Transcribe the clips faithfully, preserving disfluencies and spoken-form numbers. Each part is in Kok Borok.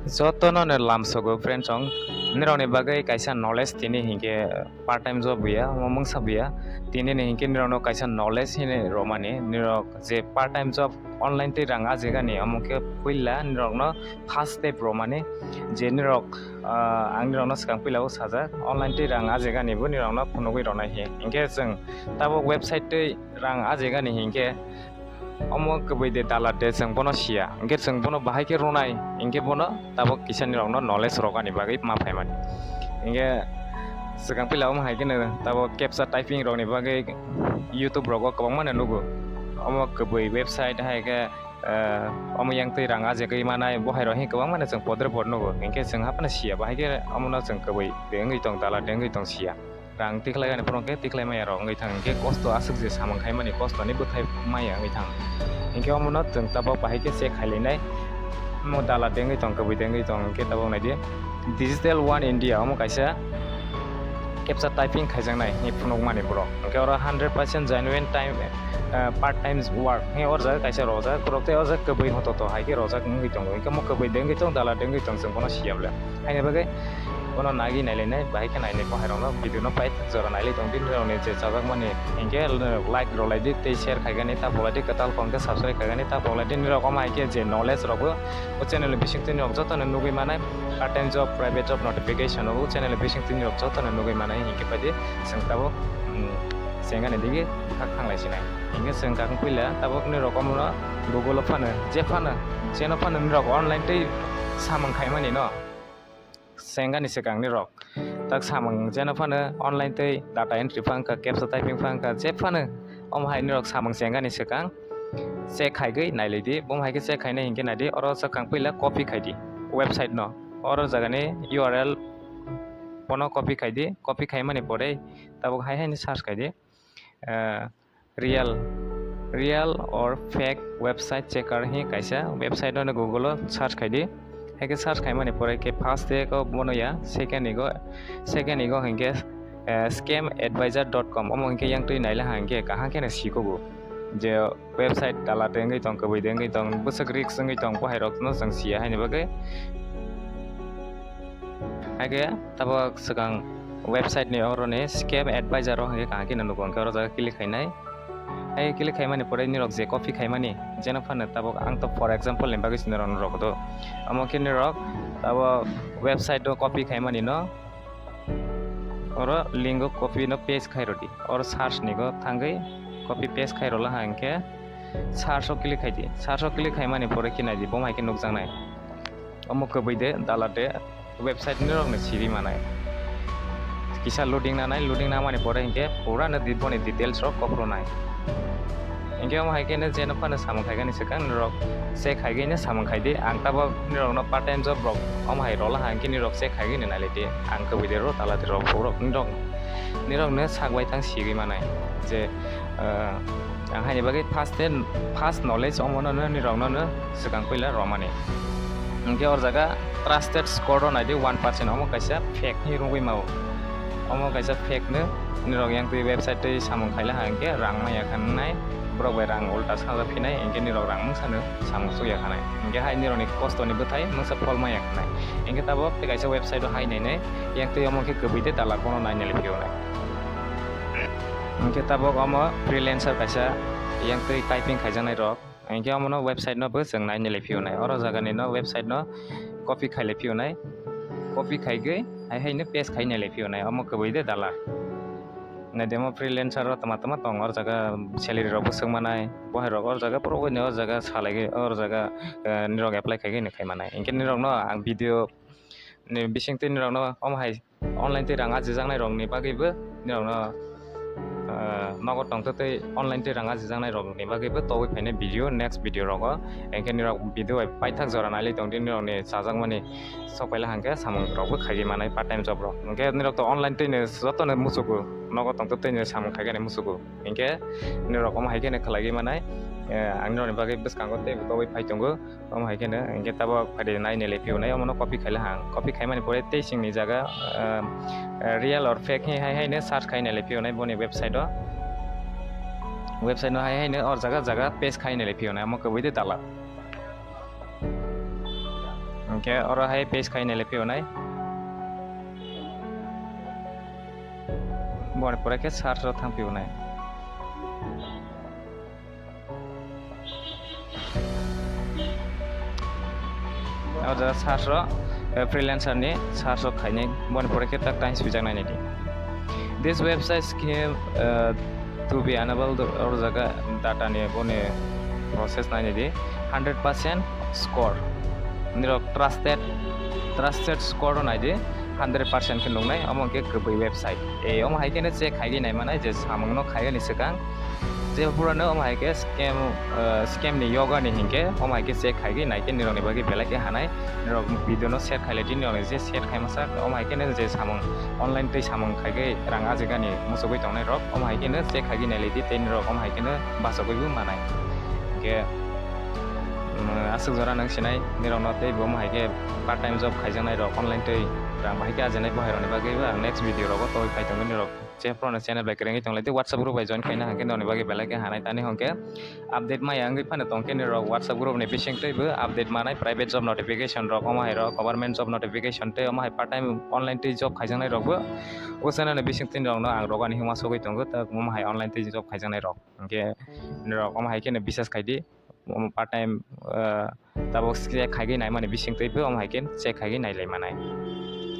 Jotono no lamsogo friends, ang nirokni bagwi kaisa knowledge tini hinkhe part time job buya, omo mungsa buya. Tini ni hinkhe nirokno kaisa knowledge hini romani, nirok je part time job online tei rang ajegani, omo khe puila nirokno first step romani, je nirok, ah, ang nirokno swkang puila o sajak, online tei rang ajegani bo nirokno phunugwi ronai hi. Hinkhe chwng tabuk website tei rang ajegani hinkhe omo kwbwi de dalar de, chwng bono siya. Hinkhe chwng bono bahai khe rwnai, hinkhe bono tabuk kisa nirokno knowledge rwkani bagwi ma phaimani. Hinkhe swkang puila omo hai kheno tabuk captcha typing rokni bagwi YouTube rogo kwbangma no nugo. Omo kwbwi website hai khe, eh, omo yang twi rang ajegwi manai, bo hai rok hinkhe kwbangma no chwng podre pod nugo. Hinkhe chwng haphano siya, bahai khe omono chwng kwbwi de wngwi tong, dalar de wngwi tong siya. Rang tikhlai gani phuru khe tikhlai maya rok wngwi thang, hinkhe kosto aswk je samung khaimani kostoni bwthai maya wngwi thang. Hinkhe omono chwng tabuk bahai khe check khailainai, omo dalar de wngwi tong, kwbwi de wngwi tong, hinkhe tabuk naidi Digital One India, omo kaisa captcha typing khaijaknai hinwi phunukmani borok. Hinkhe oro hundred percent genuine time, eh, part time work hinwi o jaga kaisa rojak, borok tei o jaga kwbwi hototo hai khe rojak wngwi tongo. Hinkhe omo kwbwi de wngwi tong, dalar de wngwi tong, chwng bono siya bwle. Haini bagwi bono nagwi nailainai, bahai khe nainai bo hai rokno video no paithak jora nailai tong di, nirokni je chajakmani hinkhe like rwlai di tei share khaigani ta pholai di, kwtal kong khe subscribe khaigani ta pholai di, nirok omo hai khe je knowledge rokbo o channel ni bisingtwi nirok jotono nugwi manai, part time job, private job notification o channel ni bisingtwi nirok jotono nugwi manai hinkhe phaidi chwng tabuk, mm, chengani digi thak thanglai sinai. Hinkhe chwng kakung puila tabuk nirok omono Google o phano, je phano, jeno phano nirok online tei samung khaimani no. Sengani swkang nirok tak samung jeno phano online tei data entry phang kha, captcha typing phang kha, je phano omo hai nirok samung sengani swkang check khaigwi nailai di. Bomo hai khe check khainai hinkhe naidi, oro swkang puila copy khai di website no, oro jagani U R L bono copy khai di, copy khaimani pore tabuk hai hai ni search khai di. Ah, real, real or fake website checker hi kaisa website no Google o search khai di. Hai khe search khaimani pore khe first e ko bono ya, second e go, second e go hinkhe, eh, scam advisor dot com, omo hinkhe yang twi naila ha hinkhe kaham khe no sikogo je website dala de wngwi tong, kwbwi de wngwi tong, bwswk risk wngwi tong, bo hai rok no chwng siya haini bagwi. Hai khe tabuk swkang website ni oro ni scam advisor o hinkhe kaham khe no nugo, hinkhe oro jaga click khainai. Hai click khaimani pore nirok je copy khaimani, jeno phano tabuk ang to for example ni bagwi se norok no rwkdo. Omo khe nirok tabuk website o copy khaimani no oro link o copy no paste khai rwdi. Oro search ni go thangwi copy paste khai rwla ha hinkhe search o click khai di. Search o click khaimani pore khe naidi, bomo hai khe nukjaknai. Omo kwbwi de, dala de, website ni rok ni siri manai. Kisa loading nanai, loading namani pore hinkhe pura no di-, boni details rok kok rwnai. Hinkhe omo hai khe no jeno phano samung khaigani swkang nirok check khaigwi no samung khai di. Ang tabuk nirok no part time job rok omo hai rola ha hinkhe nirok check khaigwi no nailai di. Ang kwbwi de ro, dala de ro, borok nirok, nirok no sak bai thang sigwi manai je, ah, ang haini bagwi first day, first knowledge omo no, no, nirok no, no swkang puila romani. Hinkhe or jaga trusted score o naidi one percent, omo kaisa fake hinwi rwgwi mao. Omo kaisa fake no, nirok yang twi website twi samung khaila ha hinkhe rang maya kha wngnai, borok bai rang ulta saja phinai, hinkhe nirok rang mungsa no samung chukya khanai. Hinkhe hai nirok ni kosto ni bwthai mungsa phol maya khanai. Hinkhe tabuk tei kaisa website o hai nainai, yang twi omo khe kwbwi de dalar bono nainai le phiyoknai. Hinkhe tabuk omo freelancer kaisa yang twi typing khaijaknai rok. Hinkhe omono website no bo chwng nainai le phiyoknai. Oro jaga ni no website no copy khai le phiyoknai. Copy khaigwi hai hai no paste khai nai le phiyoknai. Omo kwbwi de dalar. Naidi omo freelancer rok tama tama tong, oro jaga salary rok bo swk manai. Bo hai rok oro jaga borok bai no oro jaga salai gwi oro jaga, eh, nirok apply khaigwi no khai manai. Hinkhe nirok no ang video ni bisingtwi nirok no omo hai online tei rang ajijaknai rokni bagwibo nirokno, ah, nogo tongtwtwi online tei rang ajijaknai rokni bagwibo togwi phainai video, next video rogo. Hinkhe nirok video bai paithak jora nailai tongdi, nirokni chajakmani sok paila hwnkhe samung rokbo khaigwi manai part time job rok. Hinkhe nirok to online twino jotono muchugo, nogo tongtwtwino samung khaigani muchugo. Hinkhe nirok omo hai kheno khlaigwi manai, eh, ang nirokni bagwi bwskango teibo togwi phai tongo. Omo hai kheno, hinkhe tabuk phaidi nainai le phiyoknai, omono copy khaila hang. Copy khaimani pore tei chwngni jaga, ah, ah, real or fake hai, hai, haino search khainai le phiyoknai boni website o. Website no hai, haino or jaga, jaga paste khainai le phiyoknai, omo kwbwi de dalar. Hingke oro hai paste khai nai le phiyonai. Boni pore khe search o thang phiyonai. O jaga search o, eh, freelancer ni search o khainai. Boni pore khe tak time swijak nai di. This website scheme, uh, to be enabled, o jaga data ni boni process nai di. Hundred percent score. Nirok trusted, trusted score o nai di. Hundred percent khe nungnai, omo hwnkhe kwbwi website. E, omo hai kheno check khai di nai manai je samung no khai ni swkang. Je phuru no omo hai khe scam, uh, scam ni yoga ni hinkhe omo hai khe check khai di nai khe nirok ni bagwi belai khe hanai. Nirok video no share khai lai di, nirok ni je share khai masa, omo hai kheno je samung online tei samung khai khe rang ajagani muchugwi tongnai rok, omo hai kheno check khai di nai lai di, tei nirok omo hai kheno bachagwi bo manai. Hingke, mm, aswk jora nwng sinai, nirok no tei bo omo hai khe part time job khaijaknai rok, online tei rang bahai khe ajanai bo hai rok ni bagwi bo ang next video rogo tongwi phai tongo nirok. Je phuru no channel bai kwrwngwi tong lai di, WhatsApp group bai join khaina hwnkhe noni bagwi belai khe hanai tani hwnkhe update maya wngwi phano tong khe nirok WhatsApp group ni bising twi bo update manai private job notification rok omo hai rok government job notification tei omo hai part time online twi job khaijaknai rok bo o channel ni bising twi rok no ang rogani hwnma sogwi tongo ta omo hai online twi job khaijaknai rok hwnkhe nirok omo hai kheno bisas khai di. Omo part time, ah, tabuk se khaigwi naimani bising twi bo omo hai khe check khaigwi nailai manai.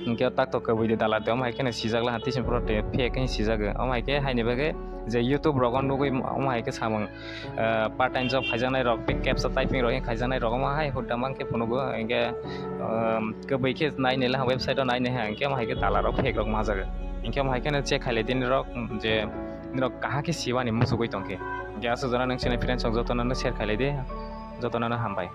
Hingke tak tok kwbwi de dala de omo hai kheno sijak laha tei sini puro te fake khe sijago. Omo hai khe haini bagwi je YouTube rogo nugwi omo hai khe samung, ah, part time job khaijaknai rok, tei captcha typing rok khe khaijaknai rok omo hai hudda mang khe phunugo. Hingke, um, kwbwi khe nainai laha website o nainai ha hingke omo hai khe dala rok fake rok majago. Hingke omo hai kheno check khailai di nirok je nirok kaham khe siwani muchugwi tongkhe. Hingke aswk jora nwng chini friends rok jotono no share khailai di, jotono no hambai.